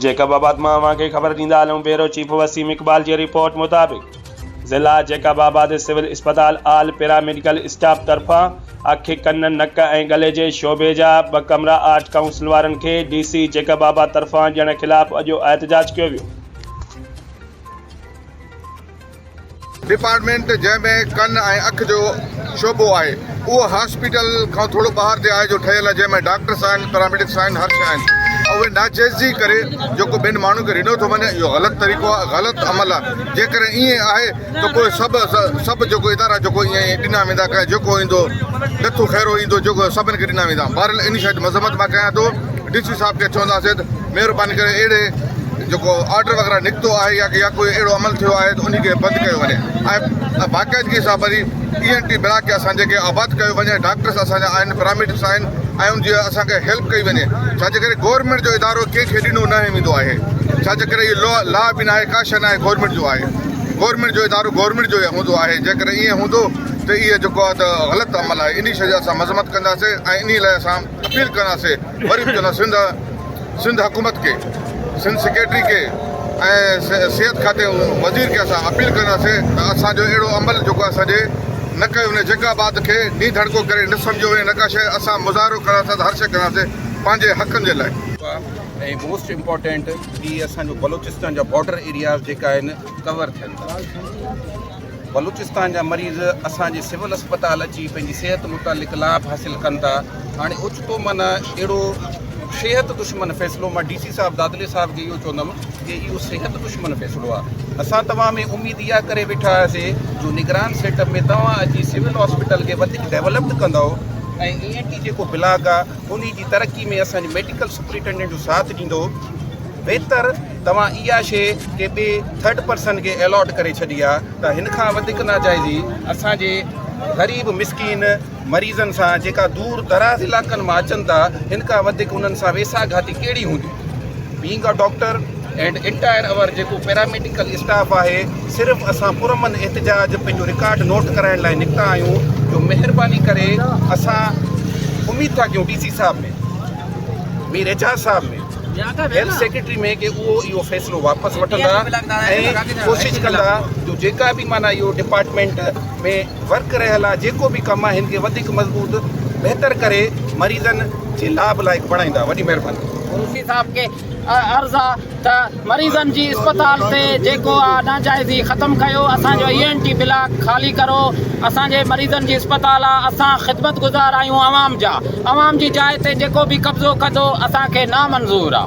Jacob آباد مان اوهان کي خبر ڏيندا هلون بيورو چيف وسيم اقبال جي رپورٽ مطابق ضلع جيڪب آباد سول اسپتال آل پيرا ميڊيڪل اسٽاف طرفان اک، ڪن، نڪ ۽ ڳلي جي شعبي جا ٻه ڪمرا آرٽ ڪائونسل وارن کي ڊي سي جيڪب آباد طرفان ڏيڻ خلاف اڄ احتجاج ڪيو ويو. ڊپارٽمينٽ جنهن ۾ ڪن ۽ اک جو شعبو آهي اهو هاسپيٽل کان ٿورو ٻاهر تي آهي جو ٺهيل آهي جنهن ۾ ڊاڪٽرس آهن پيراميڊڪس آهن هر شيء آهن اهي ناجائزي ڪري جيڪو ٻين ماڻهن کي ڏنو ٿو وڃي اهو غلط طريقو آهي غلط عمل آهي جيڪڏهن ائين آهي ته پوء سڀ سڀ جيڪو ادارا جيڪو ائين ائين ڏنا ويندا جيڪو ايندو نٿو خيرو ايندو جيڪو سڀن کي ڏنا ويندا بهرحال ان شيء جي مذمت مان ڪيان ٿو ڊي سي صاحب کي چونداسين ته مهرباني ڪري اهڙي جيڪو آرڊر وغيره نڪتو آهي يا يا ڪوئي اهڙو عمل ٿيو آهي ته انهي کي بند ڪيو وڃي ۽ باقاعدگي سان وري اي اين ٽي بلاڪ کي اسان جي کي آباد ڪيو وڃي ڊاڪٽرس اسان جا آهن پراميڊڪس آهن ۽ ان جي اسان کي هيلپ ڪئي وڃي ڇا جي ڪري گورنمينٽ جو ادارو ڪنهن کي ڏنو نه ويندو آهي ڇا جي ڪري اهو لا به ناهي ڪا شيء ناهي گورنمينٽ جو آهي گورنمينٽ جو ادارو گورنمينٽ جو هوندو آهي جيڪڏهن ائين هوندو ته اهي جيڪو آهي ته غلط عمل آهي انهي شيء جي اسان مذمت ڪنداسين ۽ انهي لاء اسان اپيل ڪنداسين وري به چونداسين سنڌ سنڌ حڪومت کي سنڌ سيڪريٽري کي ۽ صحت کاتي وزير کي اسان اپيل ڪنداسين ته اسان جو اهڙو عمل جيڪو اسان جي نه ڪيو وڃي جيڪا بات کي ني ڌڙڪو ڪري نه سمجهيو وڃي نه ڪا شيء اسان مظاهرو ڪنداسين ته هر شيء ڪنداسين پنهنجي حقن جي لاء. ۽ موسٽ امپارٽنٽ هي اسان جو بلوچستان جا بارڊر ايرياز جيڪا آهن ڪور ٿين ٿا. بلوچستان جا مريض اسان جي سول اسپتال اچي پنهنجي صحت متعلق لاڀ حاصل ڪن ٿا هاڻي اوچتو معنيٰ اهڙو صحت دشمن فيصلو مان ڊي سي صاحب دادلي صاحب کي اهو چوندم ڪي اهو صحت دشمن فيصلو آهي اسان توهان ۾ اميد اها ڪري ويٺا هئاسي جو نگران سيٽ اپ ۾ توهان اچي سول هاسپيٽل کي وڌيڪ ڊيولپڊ ڪندؤ ۽ اي اين ٽي جيڪو بلاڪ آهي انهي جي ترقي ۾ اسان جي ميڊيڪل سپرنٽينڊنٽ جو ساٿ ڏيندو بهتر توهان اها شيء ڪنهن ٻئي ٿرڊ پرسن کي الاٽ ڪري ڇڏي آ ته هن کان وڌيڪ ناجائزي اسان جي غريب مسڪين مريضن سان جيڪا دور دراز علائقن مان اچن ٿا هن کان وڌيڪ انهن سان ويساهه گهاتي ڪهڙي هوندي being a doctor and entire our جيڪو پيراميڊيڪل اسٽاف آهي صرف اسان پرامن احتجاج پنهنجو رڪارڊ نوٽ ڪرائڻ لاء نڪتا آهيون جو مهرباني ڪري اسان اميد ٿا ڪيون ڊي سي صاحب ۾ مير اعجاز صاحب ۾ هيلٿ سيڪريٽري ۾ ڪي اهو اهو فيصلو واپس وٺندا ۽ ڪوشش ڪندا جو جيڪا به معنيٰ اهو ڊپارٽمينٽ ۾ ورڪ رهيل آهي جيڪو به ڪم آهي هن کي وڌيڪ مضبوط بهتر ڪري مريضن جي لاڀ لائق بڻائيندا وڏي مهرباني. قريشي صاحب کي عرض آ ته مريضن جي اسپتال تي جيڪو آ ناجائزي ختم ڪيو اسان جو اي اين ٽي بلاڪ خالي ڪرو اسان جي مريضن جي اسپتال آ اسان خدمت گذار آهيون عوام جا عوام جي جاء تي جيڪو به قبضو ڪندو اسان کي نامنظور آ.